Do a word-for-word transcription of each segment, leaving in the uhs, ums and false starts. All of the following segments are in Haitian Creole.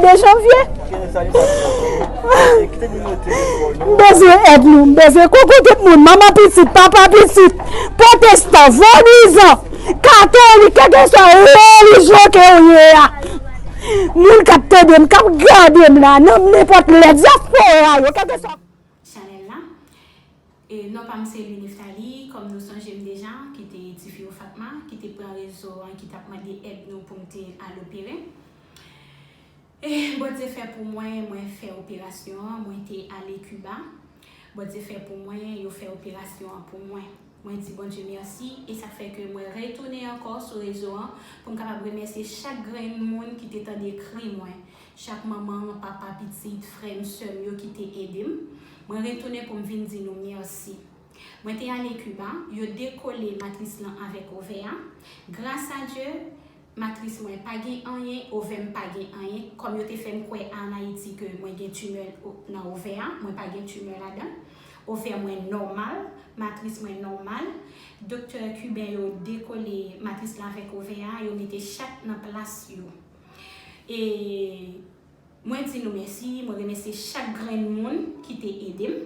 de janvye. M bezwen èd nou, m bezwen koko tout moun, manman pitit, papa pitit, pwotestan, vodizan, katolik, kèlkeswa relijyon ke w ye a. Moun k ap tande m, k ap gade m la, nan nenpòt lè, dyaspora yo, kèlkeswa. Chanèl la. E non pa m se Louis Nephtalie, kòm nou sonje m deja, ki te tifi Ofatma, ki te pran rezo an, ki t ap mande èd nou pou m te al opere. E Bondye fè pou mwen, mwen fè operasyon an, mwen te ale Kiba. Bondye fè pou mwen, yo fè operasyon an pou mwen. Mwen di Bondye mèsi, e sa fè ke mwen retounen ankò sou rezo an pou m kapab remèsye chak grenn moun ki te tande kri mwen, chak manman, papa, pitit, frè m, sè m yo ki te ede m. Mwen retounen pou m vin di nou mèsi. Mwen te ale Kiba, yo dekole matris lan avèk ovè a. Gras a Dye, matris mwen pa gen anyen, ovè m pa gen anyen. Kòm yo te fè m kwè an Ayiti ke mwen gen timè o-, nan ovè a, mwen pa gen timè ladan. Ovè mwen nòmal, matris mwen nòmal. Doktè kiben yo dekole matris la avèk ovè a, yo mete chak nan plas yo. E mwen di nou mèsi, mwen remèsye chak grenn moun ki te ede m.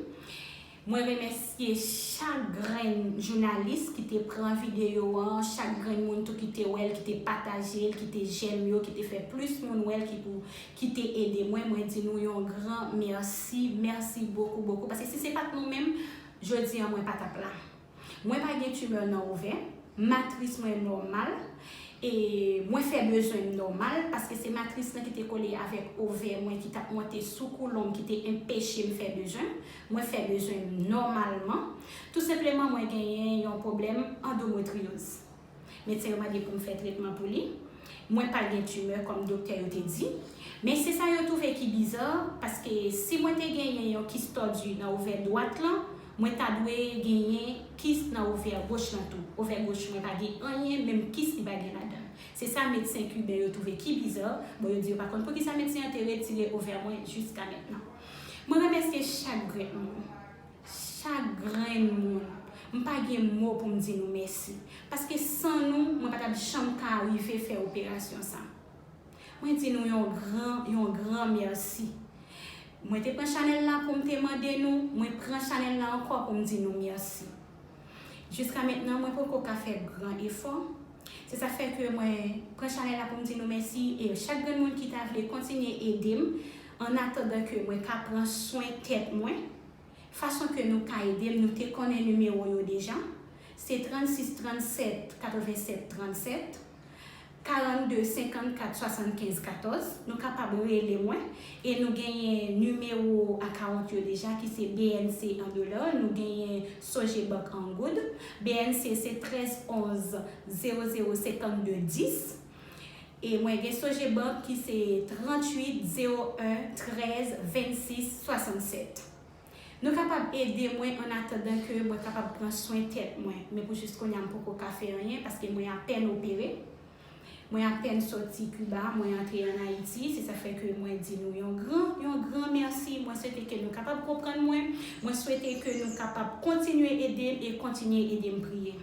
Mwen remèsye chak grenn jounalis ki te pran videyo an, chak grenn moun tou ki te wè l, ki te pataje l, ki te j'aime yo, ki te fè plis moun wè l ki pou, ki te ede mwen. Mwen di nou yon gran mèsi, mèsi bokou, bokou. Paske si se pa t nou menm, jodi an mwen pa t ap la. Mwen pa gen timè nan ovè, matris mwen nòmal, e mwen fè bezwen m nòmal, paske se matris lan ki te kole avèk ovè mwen ki t ap monte sou koulon m ki te enpeche m fè bezwen m. Mwen fè bezwen m nòmalman. Tou senpleman, mwen genyen yon pwoblèm andometryoz. Medsen yo mande pou m fè tretman pou li. Mwen pa gen timè kòm doktè yo te di. Men se sa yo twouve ki biza, paske si mwen te genyen yon kis tòdi nan ovè dwat lan, mwen ta dwe genyen kis nan ovè goch lan tou. Ovè goch mwen pa gen anyen, menm kis li pa gen ladan l. Se sa medsen kiben yo twouve ki biza. Bon, yo di yo pa konn poukisa medsen an te retire ovè mwen jiska mentnan. Mwen remèsye chak grenn moun. Chak grenn moun. M pa gen mo pou m di nou mèsi. Paske san nou, mwen pa t ap janm ka rive fè operasyon sa. Mwen di nou yon gran, yon gran mèsi. Mwen te pran chanèl la pou m te mande nou, mwen pran chanèl la ankò pou m di nou mèsi. Jiska mentnan, mwen poko ka fè gran efò. Se sa fè ke mwen pran chanèl la pou m di nou mèsi e chak grenn moun ki ta vle kontinye ede m, an atandan ke mwen ka pran swen tèt mwen. Fason ke nou ka ede m, nou te konnen nimewo yo deja. Se trannsis trannsèt katrevennsèt trannsèt, karannde senkannkat swasannkenz katòz. Nou kapab rele mwen. E nou genyen nimewo akawont yo deja, ki se B N C an dola, nou genyen Sogebank an goud. B N C se trèz onz zewo zewo senkannde dis. E mwen gen Sogebank ki se tranntuit zewo en trèz vennsis swasannsèt. Nou kapab ede mwen an atandan ke mwen kapab pran swen tèt mwen. Men pou jis kounye a, m poko ka fè anyen paske mwen apèn opere. Mwen apèn sòti Kiba, mwen antre ann Ayiti. Se sa fè ke mwen di nou yon gran, yon gran mèsi. Mwen swete ke nou kapab konprann mwen. Mwen swete ke nou kapab kontinye ede m e kontinye ede m priye.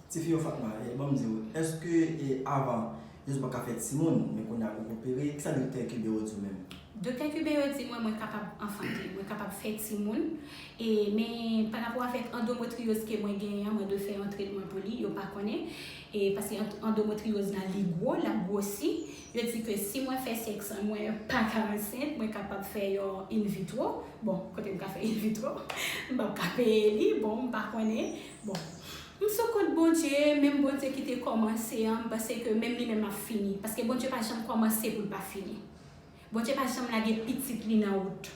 Tifi yo Fatma, e ban m di w, èske e avan, jis w pa ka fè timoun, men kounye a ou opere, kisa doktè kiben yo di w menm? Doktè kiben yo di mwen, mwen kapab anfante, mwen kapab fè timoun. E, men, pa rapò avèk andometryoz ke mwen genyen an, mwen dwe fè yon tretman pou li, yo pa konnen. E, paske an-, andometryoz la, li gwo, l ap gwosi. Yo di ke si mwen fè sèks, mwen pa ka ansent, mwen kapab fè yon in vitro. Bon, kote m ka fè in vitro? M p ap ka peye li, bon, m pa konnen. Bon, m sou kont Bondye, menm Bondye ki te kòmanse an, m panse ke menm li menm ap fini. Paske Bondye pa janm kòmanse pou l pa fini. Bondye pa janm lage pitit li nan wout.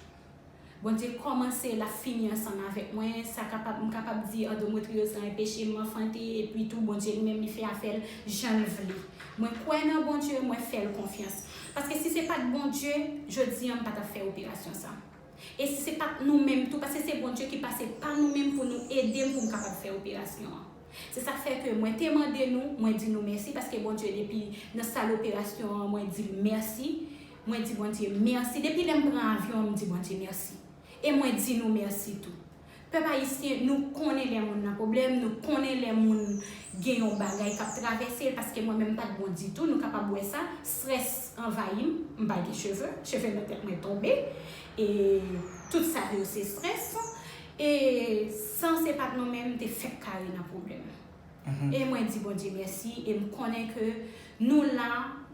Bondye kòmanse, l ap fini ansanm avèk mwen. Sa kapab, m kapab di andometryoz la enpeche m anfante, epi tou Bondye li menm li fè afè l jan l vle. Mwen kwè nan Bondye, mwen fè l konfyans. Paske si se pa t Bondye, jodi an m pa t ap fè operasyon sa. E si se pa t nou menm tou, paske se Bondye ki pase pa nou menm pou nou ede m pou m kapab fè operasyon an. Se sa k fè ke mwen te mande nou, mwen di nou mèsi, paske Bondye depi nan sal operasyon an, mwen di l mèsi. Mwen di Bondye mèsi. Depi lè m pran avyon an, m di Bondye mèsi. E mwen di nou mèsi tou. Pèp ayisyen, nou konnen lè moun nan pwoblèm, nou konnen lè moun gen yon bagay k ap travèse l, paske mwen menm m pa t bon ditou, nou kapab wè sa, strès anvayi m, m pa gen cheve, cheve nan tèt mwen tonbe, e tout sa yo se strès, e san se pa t nou menm, m te fèk kare nan pwoblèm. E mwen di Bondye mèsi, e m konnen ke nou la,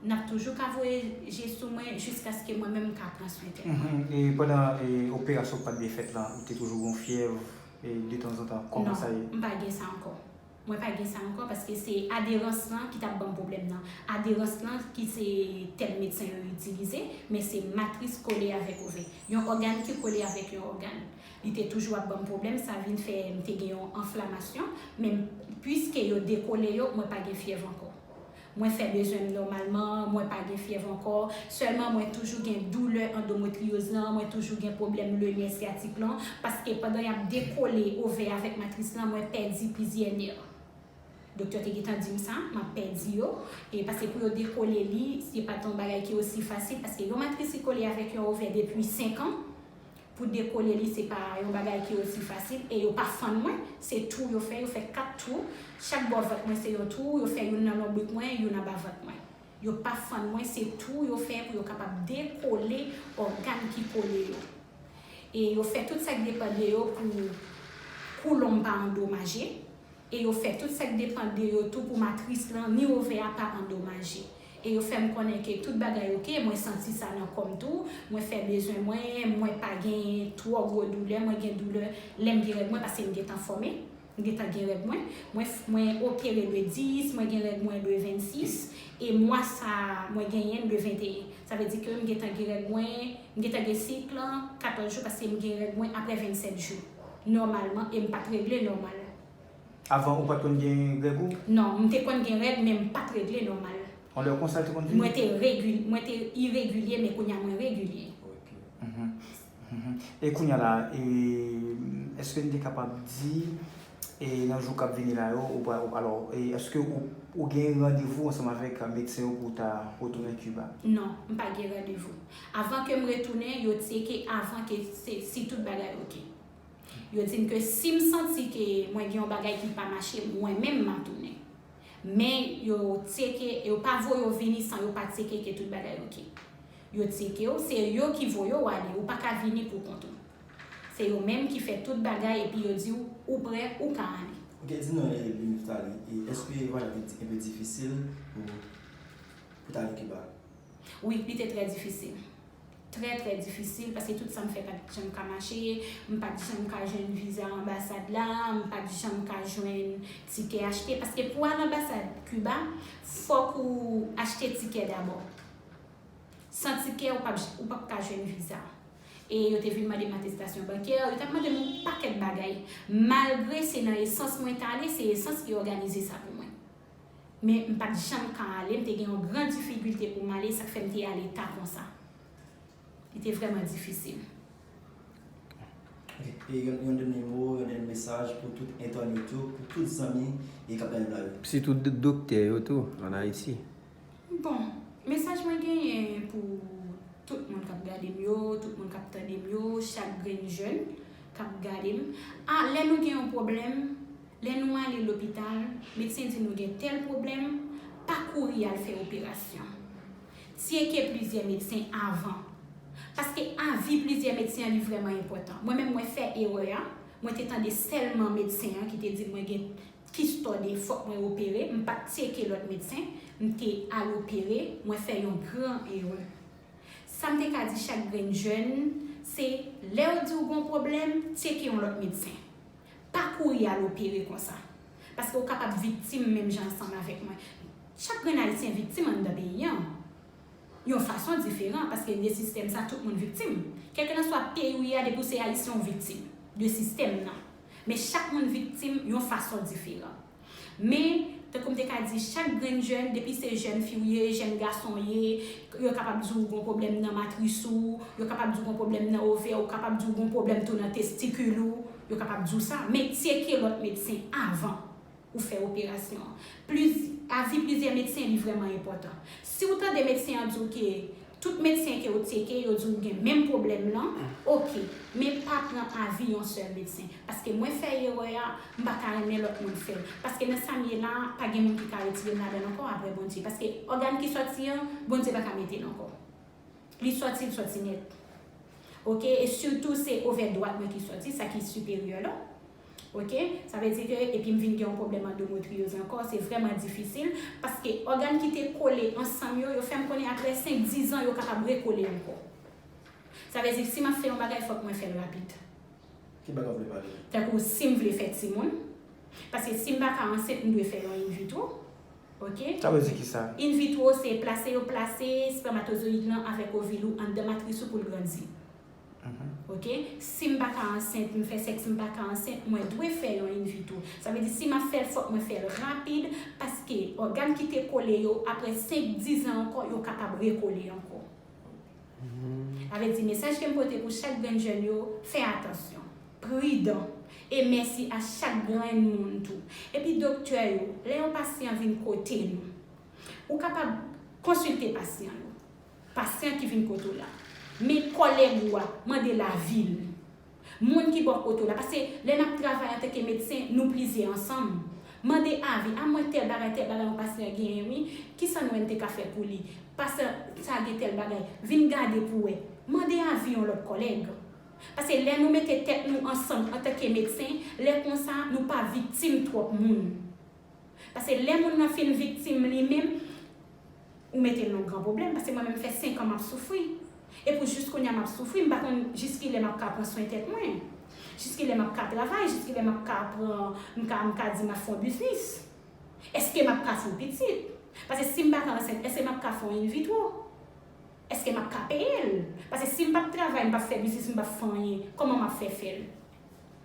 n ap toujou ka voye je sou mwen jiskaske mwen menm m ka pran swen tèt mwen. E pandan e, operasyon k pa t byen fèt lan, ou te toujou gen yon fyèv e, detanzantan? Kòman sa ye? Non, m pa gen sa ankò. Mwen pa gen sa ankò paske se aderans lan ki t ap ban m pwoblèm nan. Aderans lan ki se tèm medsen yo itilize, men se matris kole avèk ovè. Yon ògàn ki kole avèk yon ògàn. Li te toujou ap ban m pwoblèm, sa vin fè m te gen yon anflamasyon, men piske yo dekole yo, mwen pa gen fyèv ankò. Mwen fè bezwen m nòmalman, mwen pa gen fyèv ankò, sèlman mwen toujou gen doulè andometryoz lan, mwen toujou gen pwoblèm le nè syatik lan, paske pandan y ap dekole ovè avèk matris lan, mwen pèdi plizyè nè. Doktè te gentan di m sa, m ap pèdi yo, e paske pou yo dekole li, se pa t yon bagay ki osi fasil, paske yon matris ki kole avèk yon ovè depi senk an, pou dekole li, se pa yon bagay ki osi fasil, e yo pa fann mwen, se twou yo fè, yo fè kat twou, chak bò vant mwen se yon twou, yo fè youn nan lonbrik mwen, youn anba vant mwen. Yo pa fann mwen, se twou yo fè pou yo kapab dekole ògàn ki kole yo. E yo fè tout sa k depann de yo pou koulon m pa andomaje. E yo fè tout sa k depann de yo tou pou matris lan ni ovè a pa andomaje. E yo fè m konnen ke tout bagay oke, mwen santi sa nan kò m tou, mwen fè bezwen mwen, mwen pa gen twò gwo doulè, mwen gen doulè lè m gen règ mwen paske m gentan fòme, m gentan gen règ mwen, mwen mwen opere le dis, mwen gen règ mwen le vennsis, e mwa sa mwen genyen l le venteyen. Sa vle di ke m gentan gen règ mwen, m gentan gen sik lan katòz jou paske m gen règ mwen apre vennsèt jou. Nòmalman, e m pa t regle nòmal. Avan ou pa t konn gen règ ou? Non, m te konn gen règ, men m pa t regle nòmal. Yon lè konsa l te konn vini? Mwen te regil, mwen te iregilye, men kounye a mwen regilye. E kounye a la, e, èske n te kapab di, e nan jou k ap vini la yo, ou pa, ou, alò, e èske ou, ou gen randevou ansanm avèk medsen yo pou w ta retounen Kiba? Non, m pa gen randevou. Avan ke m retounen, yo tcheke avan ke se, si tout bagay oke. Yo di m ke si m santi ke mwen gen yon bagay ki pa mache, mwen menm m a tounen. Men yo tcheke, yo pa voye w vini san yo pa tcheke ke tout bagay oke. Yo tcheke w, se yo ki voye w ale, ou pa ka vini pou kont ou. Se yo menm ki fè tout bagay epi yo di w ou prè, ou ka ale. Oke, di nou, Limit Tali, èske vwayaj te enpe difisil pou, pou t ale Kiba? Wi, li te trè difisil. Trè, trè difisil, paske tout sa m fè pa t janm ka mache, m pa t janm ka jwenn viza anbasad la, m pa t janm ka jwenn tikè achte, paske pou al anbasad Kiba, fòk ou achte tikè dabò. San tikè, ou p ap, ou p ap ka jwenn viza. E yo te vin mande m atestasyon bankè, yo t ap mande m yon pakèt bagay. Malgre se nan esans mwen t ale, se esans ki òganize sa pou mwen. Men m pa t janm ka ale, m te gen yon gran difikilte pou m ale, sa k fè m te ale ta konsa. Li te vrèman difisil. Ok, e yon, yon dènye mo, yon dènye mesaj pou tout entènot yo, pou tout zanmi e k ap gade m la yo. Sitou doktè yo tou, ann Ayiti. Bon, mesaj mwen genyen pou tout moun k ap gade m yo, tout moun k ap tande m yo, chak grenn jèn k ap gade m. A, lè nou gen yon pwoblèm, lè nou ale lopital, medsen di nou gen tèl pwoblèm, pa kouri al fè operasyon. Tcheke plizyè medsen avan. Paske avi plizyè medsen an li vrèman enpòtan. Mwen menm mwen fè erè a, mwen te tande sèlman medsen an ki te di mwen gen kistòde, fòk mwen opere, m pa t tcheke lòt medsen, m te al opere, mwen fè yon gran erè. Sa m te ka di chak grenn jèn, se lè yo di w gen yon pwoblèm, tcheke yon lòt medsen. Pa kouri al opere konsa. Paske w kapab viktim menm jan ansanm avèk mwen. Chak grenn ayisyen viktim anndan peyi an. Yon fason diferan, paske de sistèm sa tout moun viktim. Kèlkelanswa peyi w ye a, depi w se ayisyen w viktim de sistèm nan. Men chak moun viktim yon fason diferan. Men, tankou m te ka di, chak grenn jèn, depi se jèn fi w ye, jèn gason w ye, yo kapab di w gen yon pwoblèm nan matris ou, yo kapab di w gen yon pwoblèm nan ovè, ou kapab di w gen yon pwoblèm tou nan testikil ou, yo kapab di w sa, men tcheke lòt medsen avan ou fè operasyon an. Pliz-, avi plizyè medsen li vrèman enpòtan. Si w tande medsen an di w ke Tout medsen ke w tcheke, yo di w gen menm pwoblèm lan, oke, men pa pran avi yon sèl medsen. Paske mwen fè erè a, m pa ta renmen lòt moun fè l. Paske nan sa m ye la, pa gen moun ki ka retire m ladan l ankò apre Bondye. Paske ògàn ki sòti an, Bondye pa ka mete l ankò. Li sòti, li sòti nèt. Oke, e sitou se ovè dwat mwen ki sòti, sa ki siperyè la. Oke, sa vle di ke epi m vin gen yon pwoblèm andometryoz ankò, se vrèman difisil, paske ògàn ki te kole ansanm yo, yo fè m konnen apre senk dizan, yo kapab rekole ankò. Sa vle di, si m ap fè yon bagay, fòk mwen fè l rapid. Ki bagay w vle pale? Tankou si m vle fè timoun, paske si m pa ka ansent, m dwe fè yon in vitro. Oke? Sa vle di kisa? In vitro se plase yo plase spèmatozoyid lan avèk ovil ou anndan matris ou pou l grandi. Oke? Si m pa ka ansent, m fè sèks, m pa ka ansent, mwen dwe fè yon in vitro. Sa vle di si m ap fè l, fòk mwen fè l rapid, paske ògàn ki te kole yo, apre senk, dizan ankò, yo kapab rekole ankò. Sa vle di mesaj ke m pote pou chak grenn jèn yo, fè atansyon, pridan, e mèsi a chak grenn moun tou. Epi doktè yo, lè yon pasyan vin kote nou, ou kapab konsilte pasyan yo. Pasyan ki vin kote w la. Men kòlèg ou a, mande lavi l. Moun ki bò kote w la. Paske lè n ap travay antanke medsen, nou plizyè ansanm. Mande avi, a mwen tèl bagay, tèl bagay yon pasyan genyen wi, kisa nou menm te ka fè pou li? Pasyan sa gen tèl bagay, vin gade pou wè. Mande avi yon lòt kòlèg. Paske lè nou mete tèt nou ansanm antanke medsen, lè konsa nou pa viktim twòp moun. Paske lè moun nan fin viktim li menm, ou mete l nan yon gran pwoblèm. Paske mwen menm fè senk an m ap soufri. E pou jis kounye a m ap soufri, m pa konn jiskilè m ap ka pran swen tèt mwen. Jiskilè m ap ka travay, jiskilè m ap ka pran, m ka, m ka di m ap fè yon biznis. Èske m ap ka fè yon pitit? Paske si m pa ka ansent, èske m ap ka fè yon in vitro? Èske m ap ka peye l? Paske si m p ap travay, m p ap fè biznis, m p ap fè anyen, kòman m ap fè fè l?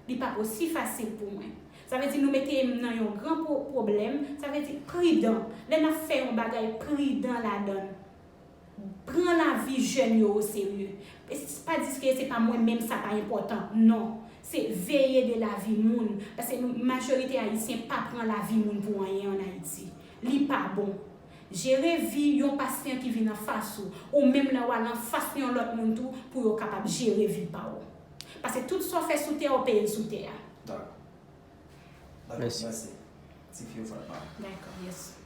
Li p ap osi fasil pou mwen. Sa vle di nou mete m nan yon gran pwo- pwoblèm. Sa vle di pridan. Lè n ap fè yon bagay, pridan ladan l. Pran lavi jèn yo oserye. E s- pa di ke se pa mwen menm, sa pa enpòtan. Non. Se veye de lavi moun. Paske nou, majorite Ayisyen pa pran lavi moun pou anyen ann Ayiti. Li pa bon. Jere vi yon pasyan ki vin anfas ou, ou menm lè w al anfas yon lòt moun tou, pou yo kapab jere vi pa w. Paske tout sa w fè sou tè a, w peye l sou tè a. Dakò. Dakò, Mèsi. Mèsi. Tifi, ou fè pa. Dakò, yes.